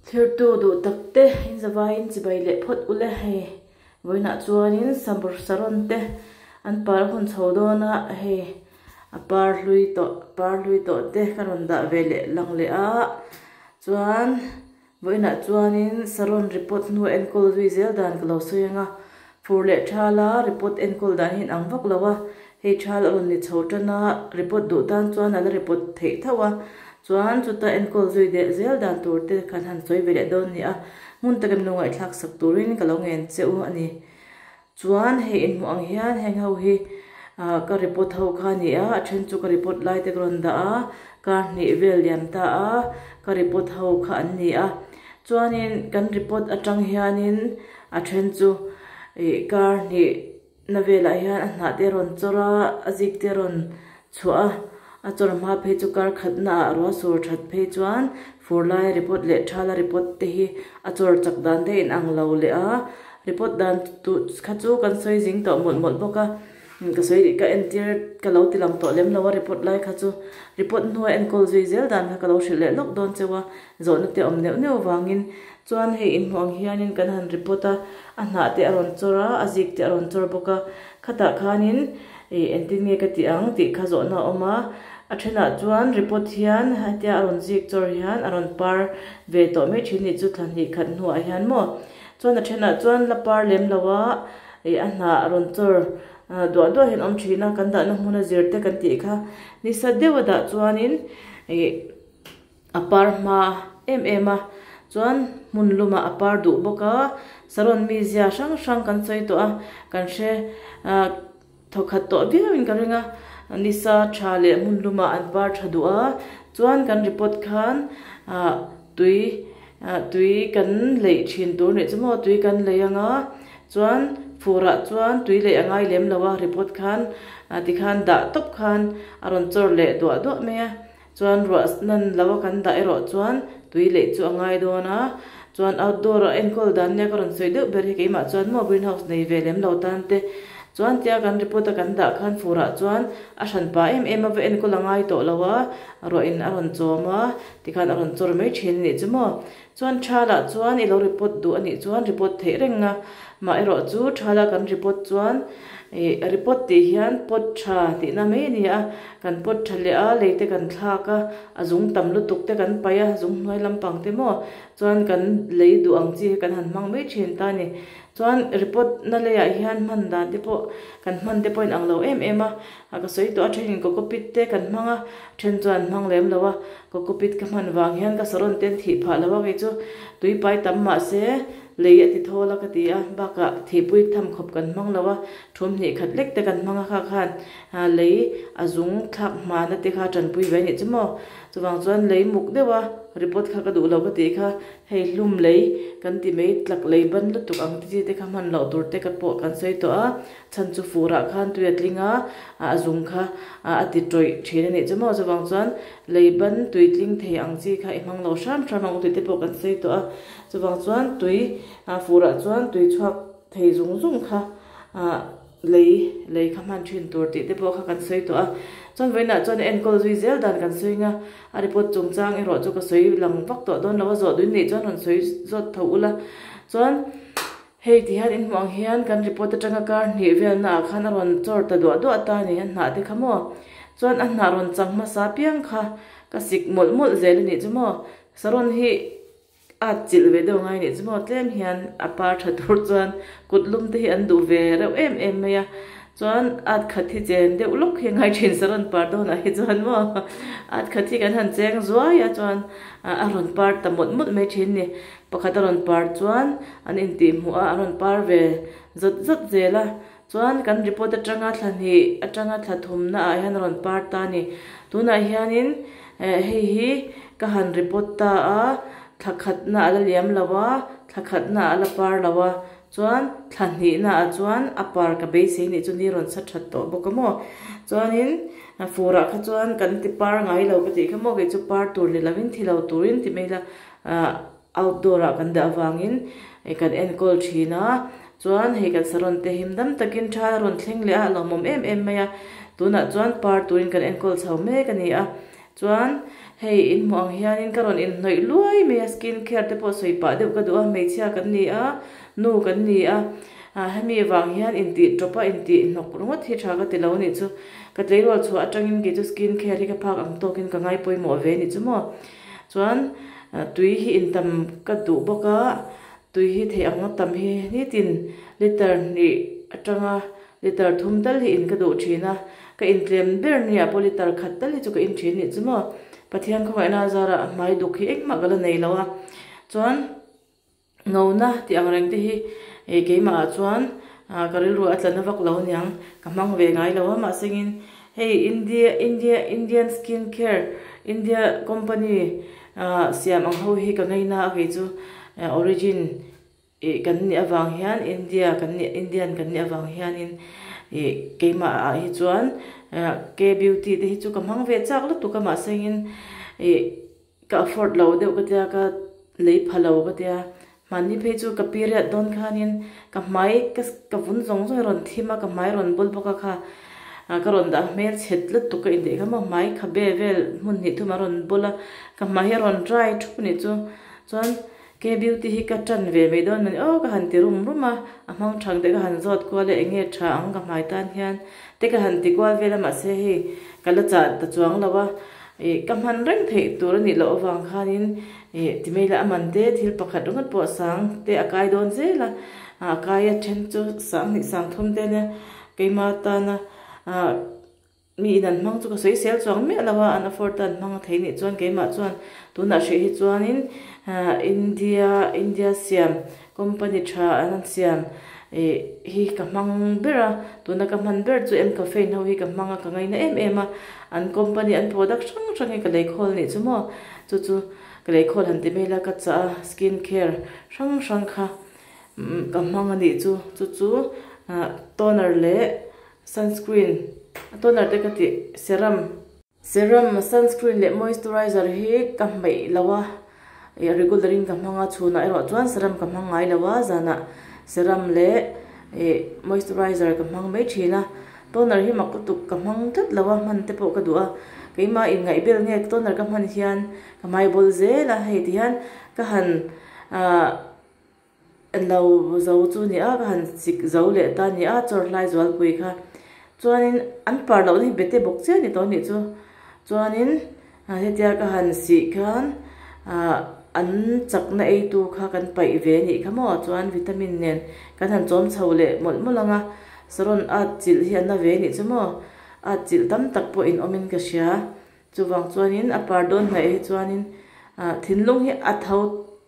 Thirtu duh tak te in zavaiin chibai leh phawt ule hei vawiinah chuanin samur saron te an par hun chho dawn a hei a par hlui tawh par hlui tawh te ka rawn dah ve leh lang leh a chuan vawiinah chuanin saron report hnu enkawl zui zel dan ka lo sawi ang a fur leh thal a report enkawl dan hi inang vak lo a hei thal a rawn ni chho tan a report duh tan chuan a la report theih tho a chuan chuta enkawl zui deh zel dan tur te khan han sawi ve leh dawn a ni a hmun taka min lo ngaihthlak sak turin ka lo ngen che u a ni. Chuan hei inhmuh ang hian heng ho hi ah ka report ho kha a ni a, a then chu ka report lai te ka rawn dah a, kar hnih vel liam ta a, ka report ho kha an ni a. Chuanin kan report atang hianin a then chu ih kar hnih na velah hian a hnah te a rawn chawr a, a zik te a rawn chhuah a, a chawr hma phei chu kar khatna ah ruah sur that phei chuan fur lai report leh thala report te hi a chawr chak dan te a inang lo leh a. Report dan tu kha chu kan sawi zing tawh mawlh mawlh bawk a, ka sawi ka entir ka lo ti lang tawh lem lo a report lai kha chu report hnua enkawl zui zel dan kha ka lo hrilh leh lawk dawn cheu a, zawhna te awm neuh neuh vangin chuan hei inhmuh ang hianin kan han report a, a hnah te a rawn chawr a, a zik te a rawn chawr bawk a, khatah khanin ih engtin nge ka tih ang tih kha zawhna a awm a, a thenah chuan report hian hetia a rawn zik chawr hian a rawn par ve tawh mai thin nih chu thla hnih khat hnuah hian maw. Chuan a thenah chuan la par lem lo a, ih a hnah a rawn chawr duah duah hian awm thin a, kan dahna hmuna zir te kan tih kha nisa deuh a dah chuanin ih a par hma em em a, chuan hmun lumah a par duh bawk a, saron mizia hrang hrang kan sawi tawh a, kan hre ah thawkhat tawh viauin ka ring a, nisa tha leh hmun lumah an par tha duh a, chuan kan report khan ah tui ah tui kan leih thin tur nih chu maw tui kan lei anga chuan furah chuan tui leih a ngai lem lo a report khan ah tikhan dah tawp khan a rawn chawr leh duah duah mai a. Chuan ruah nan lo a kan dah erawh chuan tui leih chu a ngai dawn a, chuan outdoor a enkawl dan nia ka rawn sawi deuh ber hi keimah chuan maw greenhouse nei ve lem lo tan te chuan tia kan report a kan dah khan furah chuan a hran pa em em a va enkawl a ngai tawh lo a, ruah in a rawn chawm a tikhan a rawn chawr mai thin a nih chu maw. Chuan thalah chuan i lo report duh a nih chuan report theih reng a, mah erawh chu thala kan report chuan ih report tih hian pot tha tihna mai a ni a, kan pot tha leh a lei te kan thlak a, a zung tam lutuk te kan paih a, zung hnuai lampang te maw chuan kan lei duh ang chi kan han hmang mai thin ta a ni. Chuan report na leiah hian hman dan te pawh kan hman te pawh a inang lo em em a, A ka sawi tawh a thenin cocopeat te kan hmang a, then chuan an hmang lem lo a, cocopeat ka hman vang hian ka saron ten thih phah lo a kei chu tui pai tam mah se lei a ti thawl a ka ti a, bakah thihpui tham khawp kan hmang lo a, thum hnih khat lek te kan hmang a kha khan lei a zung thlak hmana te kha tanpui ve a nih chu maw, chuvang chuan lei muk deuh a report kha ka duh lo ka tih kha. Hei hlum lei kan ti mai tlak lei ban lutuk ang te chi te kha hman loh tur te ka pawh kan sawi tawh a, chhan chu furah khan tui a tling a, a zung kha a ti tawih thin a nih chu maw chuvang chuan lei ban tui tling thei ang chi kha i hmang lo hram hram ang tih te pawh kan sawi tawh a, chuvang chuan tui furah chuan tui chhuak thei zung zung kha ah. Lei, lei kha hman thin tur tih te pawh kha kan sawi tawh a. Chuan vawiinah chuan enkawl zui zel dan kan sawi nga, a report chungchang erawh chu ka sawi lang vak tawh dawn lo a, zawh duin nih chuan rawn sawi zawt tho ula. Chuan hei ti hian inhmuh ang hian kan report atanga kar hnih velna ah khan a rawn chawr ta duah duah ta a ni, a hnah te kha maw. Chuan a hnah rawn chang hmasa piang kha ka sik mawlh mawlh zel a nih chu maw. Saron hi. A chilh ve deuh ngai nih chu maw tlem hian a par tha tur chuan kut lum te hi an duh ve reuh em em mai a, chuan at khat hi chen deuh lawk hi a ngai thin saron par dawnah hi chuan maw at khat hi kan han cheng zuai a chuan a rawn par ta mawlh mawlh mai thin ni, pakhat a rawn par chuan an intih hmuh a a rawn par ve zawt zawt zel a, chuan kan report atanga thla hnih atanga thla thumna ah hian a rawn par ta a ni, tunah hianin. Hei hi ka han report ta a, thla khatna a la liam lo a, thla khatna a la par lo a, chuan thla hnihna ah chuan a par ka beisei nih chu ni rawn sa that tawh bawk a maw. Chuanin furah kha chuan kan ti par ngai lo ka tih kha maw kei chu par tur ni lovin thi lo turin ti mai ila ah outdoor ah kan dah avangin kan enkawl thin a, chuan hei kan saron te him dam takin tha a rawn thleng leh a, a lawmawm em em mai a, tunah chuan par turin kan enkawl chho mek a ni a, chuan Hei in hmuh ang hianin ka rawn inhnawih luai mai a, skin care te pawh sawi pah deuh ka duh a, hmeichhia kan ni a, nu kan ni a, ah hemi avang hian intih tawp a intih hnawk ringawt hi tha ka ti lo anih chu. Ka tleirawl chhuah atangin kei chu skin care hi ka phak ang tawkin ka ngai pawimawh ve anih chu maw. Chuan tui hi intam ka duh bawk a, tui hi theih ang a tam hi nitin liter hnih atanga Liter thum tal hi in ka duh thin a, ka intlem ber nia pawh liter khat tal hi chu ka in thin nih chu maw. Pathian khawngaihna a zarah hmai duk hi engmah ka la nei lo a, chuan ngona tih ang reng te hi eh keimah ah chuan ka rilru a tla na vak lo aniang, ka hmang ve ngai lo a mahsengin hei India India Indian skin care India company ah siam ang ho hi ka ngaina a kei chu origin Ih kan nih avang hian India kan nih Indian kan nih avang hianin ih keimah ah hi chuan K beauty te hi chu ka hmang ve chak lutuk a mahse engin ih ka afford lo deuh ka tia ka lei pha lo ka tia hmanni phei chu ka period dawn khanin ka hmai ka ka vun zawng zawng hi rawn thim a ka hmai rawn bul bawk a kha ka rawn dah hmel chhet lutuk ka indeih kha maw hmai khabe vel hmun hnih thum a rawn bul a ka hmai hi a rawn dry thup a nih chu chuan. Ke beauty hi ka tan ve mai dawn mawni aw ka han ti rum rum a, a hmang thang te ka han zawt kual a enge tha ang ka hmai tan hian te ka han ti kual vel a mahse hei ka la chah ta chuang lo a ih ka hman reng theih tur a nih loh avang khanin ih ti mai la a man te thil pakhat ringawt pawh sang te a kai dawn zel a, a kai a then chu sang hnih sang thum te ania keima tana ah. Mi in an hmang chu ka sawi sel chuang miah lo a, an afford a an hmang a thei nih chuan keimah chuan tunah hrih hi chuanin India India siam company tha an siam ih hi ka hmang ber a, tuna ka hman ber chu M caffeine ho hi ka hmang a ka ngaina em em a, an company an product hrang hrang hi ka lei khawl nih chu maw chu chu ka lei khawl han ti mai la ka chah a skin care hrang hrang kha ka hmang a nih chu chu chu toner leh. Sunscreen, a toner te ka tih serum. Serum, sunscreen leh moisturizer hi ka hmeih lo a, ih regular in ka hmang a, chhunah erawh chuan serum ka hmang ngai lo a, zanah serum leh ih moisturizer ka hmang mai thin a, toner hi mak lutuk ka hmang tlat lo a, hman te pawh ka duh a, keimah inngaihbel nge toner ka hman hian ka hmai bawl zel a, hei ti hian ka han ah. Lo zo chu ni a, ka han chik zo leh ta ni a, chawrhlai zualpui kha. Chuanin an par lohna hi bete bawk chiah a ni tawh a nih chu. Chuanin hetia ka han sih khan ah an chakna eitu kha kan paih ve a nih kha maw. Chuan vitamin nen kan han chawm chho leh mawlh mawlh ang a, saron at chilh hi a na ve a nih chu maw. At chilh tam tak pawh in awmin ka hria. Chuvang chuanin a par dawn hnaih hi chuanin ah thinlung hi a tho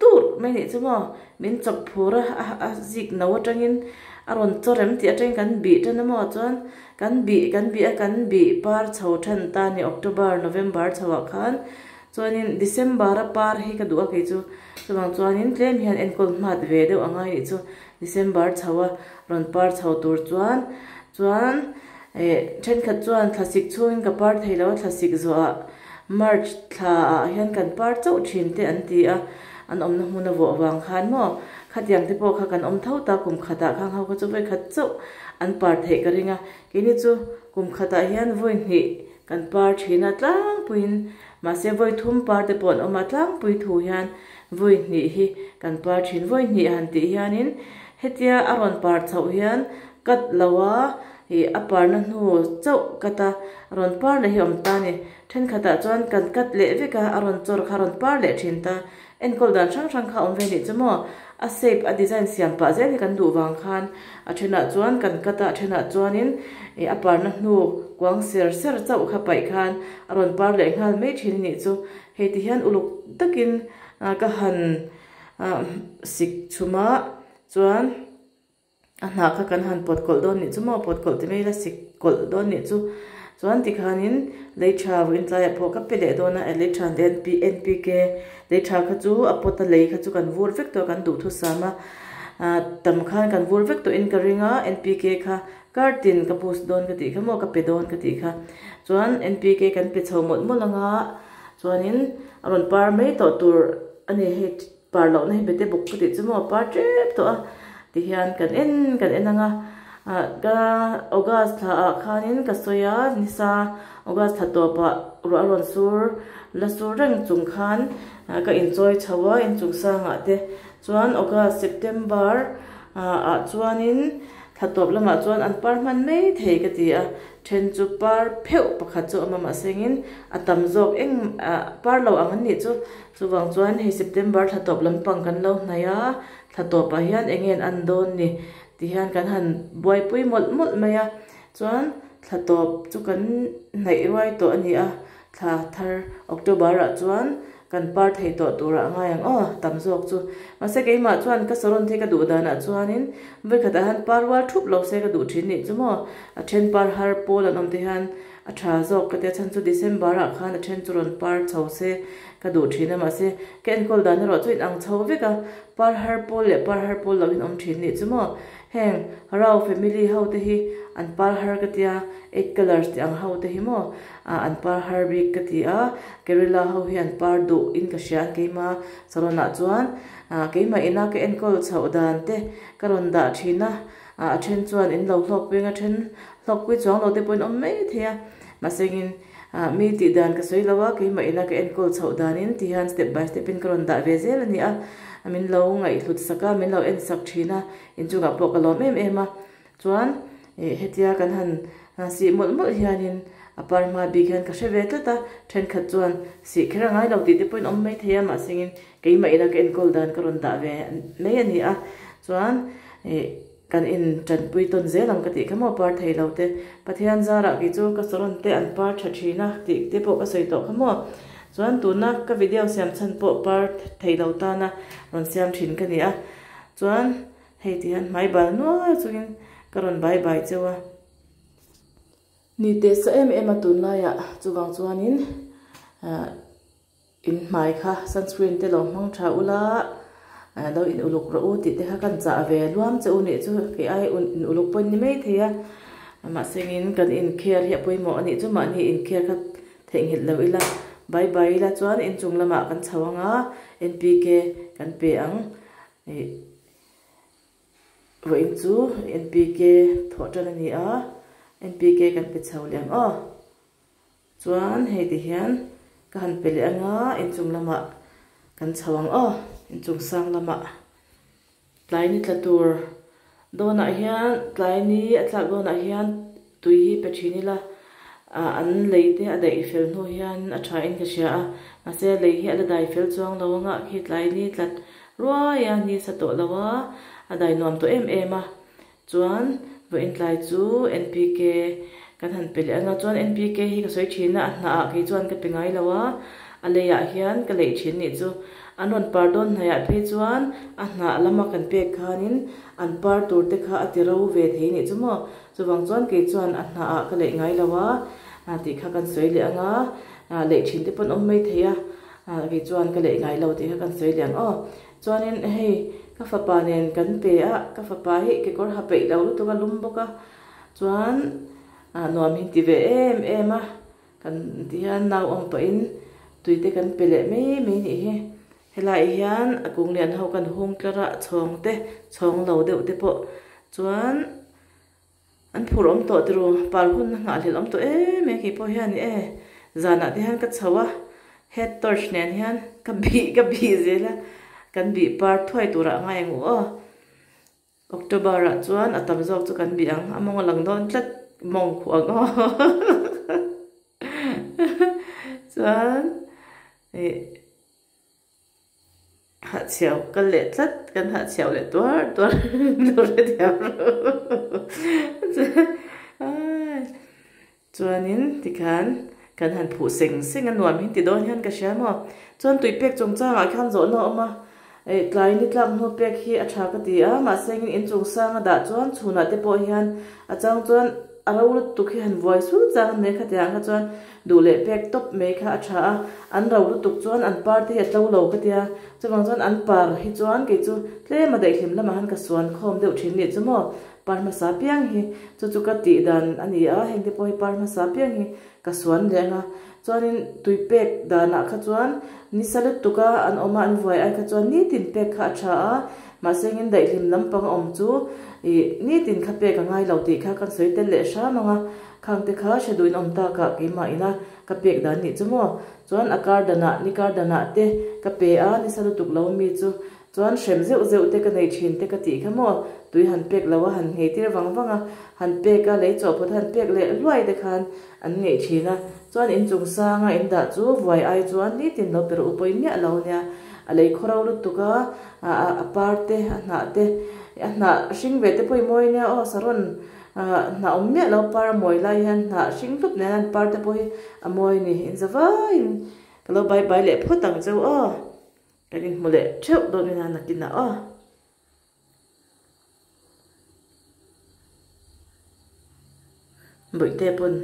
tur mai nih chu maw min chawp phur a a zik no atangin a rawn chaw rem tih atangin kan bih tan a maw chuan kan bih kan bih a kan bih par chho than ta a ni October November chho ah khan chuanin December a par hi ka duh a kei chu chuvang chuanin tlem hian enkawl hmat ve deuh a ngai nih chu December chho a rawn par chho tur chuan chuan. Eh, thenkhat chuan thlasik chhungin ka par thei lo a, thlasik zawhah March thla ah hian kan par chauh thin te an ti a, an awmna hmun a vawh vang khan maw, khatiang te pawh kha kan awm tho ta, kum khatah khang ho kha chu vawi khat chauh an par theih ka ring a, keini chu kum khatah hian vawi hnih kan par thin a tlangpuiin, mahse vawi thum par te pawh an awm a tlangpui thu hian vawi hnih hi kan par thin, vawi hnih han tih hianin hetia a rawn par chhoh hian cut lo a, Ih a parna hnu chauh cut a rawn par leh hi a awm ta a ni. Thenkhatah chuan kan cut leh vek a, a rawn chawr kha a rawn par leh thin ta. Enkawl dan hrang hrang kha a awm ve nih chu maw? A shape, a design siam pah zel hi kan duh vang khan a thenah chuan kan cut a, a thenah chuanin ih a parna hnu kuang ser ser chauh kha paih khan a rawn par leh nghal mai thin a nih chu. Hei ti hian uluk takin ka han sik chhum a, chuan. A hnah kha kan han pawt kawlh dawn nih chu maw pawt kawlh ti mai ila sik kawlh dawn nih chu chuan tikhanin lei tha vawiin tlaiah pawh ka pe leh dawn a lei tha N P K lei tha kha chu a pawt a lei kha chu kan vur vek tawh a kan duhthusam a ah tam khan kan vur vek tawhin ka ring a N P K kha kar tin ka boost dawn ka tih kha maw ka pe dawn ka tih kha chuan N P K kan pe chho mawlh mawlh ang a chuanin a rawn par mai tawh tur a ni hei. Par lohna hi bete bawk ka tih chu maw a par tep tawh a tihian kan en kan en ang a Ka August thla ah khanin ka sawi a, nisa August thla tawpah ruah a rawn sur la sur reng chung khan ka inchawi chho a inchung sangah te chuan August September ah chuanin thla tawp lamah chuan an par hman mai thei ka ti a, then chu par pheuh pakhat chu a awm a mahsengin a tam zawk eng ah par lo ang an nih chu chuvang chuan hei September thla tawp lampang kan lo hnaih a thla tawpah hian eng nge an an dawn ni. Tihian kan han buaipui mawlh mawlh mai a, chuan thla tawp chu kan hnaih ruai tawh a ni a, thla thar October ah chuan kan par thei tawh turah a ngai ang aw tam zawk chu. Mahse keimah chuan ka saron the ka duh danah chuanin vawikhatah hian par rual thup lo se ka duh thin nih chu maw, a then par har pawl an awm te hian a tha zawk ka tia chhan chu December ah khan a then chu rawn par chho se ka duh thin a, mahse ka enkawl dan erawh chu inang chho vek a. Par har pawl leh par har pawl lo in awm thin nih chu maw? Heng Rao family ho te hi an par har ka tia, eight colours tih ang ho te hi maw ah an par har bik ka ti a, Kerala ho hi an par duh in ka hria a keima salon ah chuan ah keimah ina ka enkawl chhoh dan te ka rawn dah thin a, ah a then chuan in lo hlawk peng a then hlawk pui chuang lo te pawh in awm mai thei a, mahse engin ah mi tih dan ka sawi lo a, keimah ina ka enkawl chhoh danin ti hian step by step in ka rawn dah ve zel a ni a, min lo ngaihhlut sak a, min lo en sak thin a, inchungah pawh ka lawm em em a, chuan ih hetia kan han sih mawlh mawlh hianin a par hma bik hian ka hre ve tlat a, thenkhat chuan sih kher a ngai lo tih te pawhin awm mai thei a, mahse engin keimah ina ka enkawl dan ka rawn dah ve mai a ni a, chuan ih. Kan in tanpui tawn zel ang ka tih kha maw par thei lo te. Pathian zarah kei chu ka saron te an par tha thin a tih te pawh ka sawi tawh kha maw. Chuan tuna ka video siam chhan pawh par thei lo tana rawn siam thin ka ni a. Chuan hei ti hian hmai bal nual chungin ka rawn bai bai cheu a. Ni teh sa em em a tunlaiah chuvang chuanin ah. In hmai kha sunscreen te lo hmang tha ula, lo in uluk rawh u tih te kha kan chah ve luam che u nih chu kei ai in uluk pawh in ni mai thei a, mahse in kan in care hi a pawimawh a nih chu mahni in care kha theihnghilh lo ila bye bye ila chuan inchung lamah kan chho ang a N_P_K kan pe ang ih vawiin chu N_P_K thawh tan a ni a N_P_K kan pe chho leh ang aw. Chuan hei ti hian ka han pe leh anga inchung lamah kan chho ang aw, inchung sang lamah tlai ni tla tur dawnah hian tlai ni a tlak dawnah hian tui hi pe thin ila ah an lei te a daih fel hnu hian a tha in ka hria a, mahse lei hi a la dai fel chuang lo anga khi tlai ni tlat ruai a ni sa tawh lo a, a dai nuam tawh em em a. Chuan vawiin tlai chu NPK kan han pe leh anga chuan NPK hi ka sawi thin a, a hnah ah kei chuan ka pe ngai lo a, a lei ah hian ka leih thin nih chu. An rawn par dawn hnai ah phei chuan a hnah lama kan pek khanin an par tur te kha a ti ro ve thei nih chu maw. Chuvang chuan kei chuan a hnah ah ka leih ngai lo a tih kha kan sawi leh anga, leih thin te pawh an awm mai thei a, kei chuan ka leih ngai lo tih kha kan sawi leh ang aw. Chuanin hei ka fapa nen kan pe a, ka fapa hi kekawr ha peih lo lutuk a lum bawk a, chuan ah nuam hi ti ve em em a, kan ti hian nau awm pahin tui te kan pe leh mai mai nih hi. Helaiah hian a kung lian ho kan hung tlar a, chhawng te chhawng lo deuh te pawh chuan An phur awm tawh tiraw, par hun a nghahhlelh awm tawh em em kei pawh hian e, zanah te hian ka chho a, head torch nen hian ka bih ka bih zel a, kan bih par thuai turah a ngai ang u aw. October ah chuan a tam zawk chu kan bih ang, a mawng a lang dawn tlat mawng khuh ang aw chuan ih. Hahchhiau kal leh tlat kan hahchhiau leh tuar tuar lo hre thiam rawh chuanin tikhan kan han phuh seng seng a nuam hi ti dawn hian ka hria maw chuan tui pek chungchangah khan zawhna a awm a eh tlai ni tlak hnu pek hi a tha ka ti a mahse engin inchung sang a dah chuan chhunah te pawh hian a chang chuan a ro lutuk hi han vuai sul chang a nei khatiang kha chuan Duh leh pek tawp mai kha a tha a, an ro lutuk chuan an par te hi a tlo lo ka tia, Chuvang chuan an par hi chuan kei chu tlem a daihhlim lamah han ka suan khawm deuh thin nih chu maw par hmasa piang hi chu chu ka tih dan a ni a, heng te pawh hi par hmasa piang hi ka suan leh ang a. Chuanin tui pek danah kha chuan nisa lutuk a an awm a an vuai ai kha chuan nitin pek kha a tha a, mahse engin daihhlim lampang a awm chu ih nitin kha pek a ngai lo tih kha kan sawi tel leh hram ang a, khang te kha hre duhin awm takah keimah ina ka pek dan nih chu maw. Chuan a kar danah ni kar danah te ka pe a nisa lutuk lo mi chu Chuan hrem zeuh zeuh te ka nei thin te ka tih kha maw, tui han pek lo a, han nghei tir vang vang a, han pek a, lei chawhphawt han pek leh hluai te khan an ngeih thin a. Chuan inchung sanga in dah chu vuai ai chuan nitin lo per upawi miah lo nia, a lei khaw ro lutuk a, a par te, a hnah te, a hnah hring ve te pawh i mawi nia aw, saron hnah awm miah lo par a mawi lai hian hnah hring hlup nen an par te pawh hi a mawi a ni, inzavaiin ka lo bye bye leh phawt ang cheu aw. Kan inhmu leh theuh dawn ina nakinah aw. Bawihte pawn.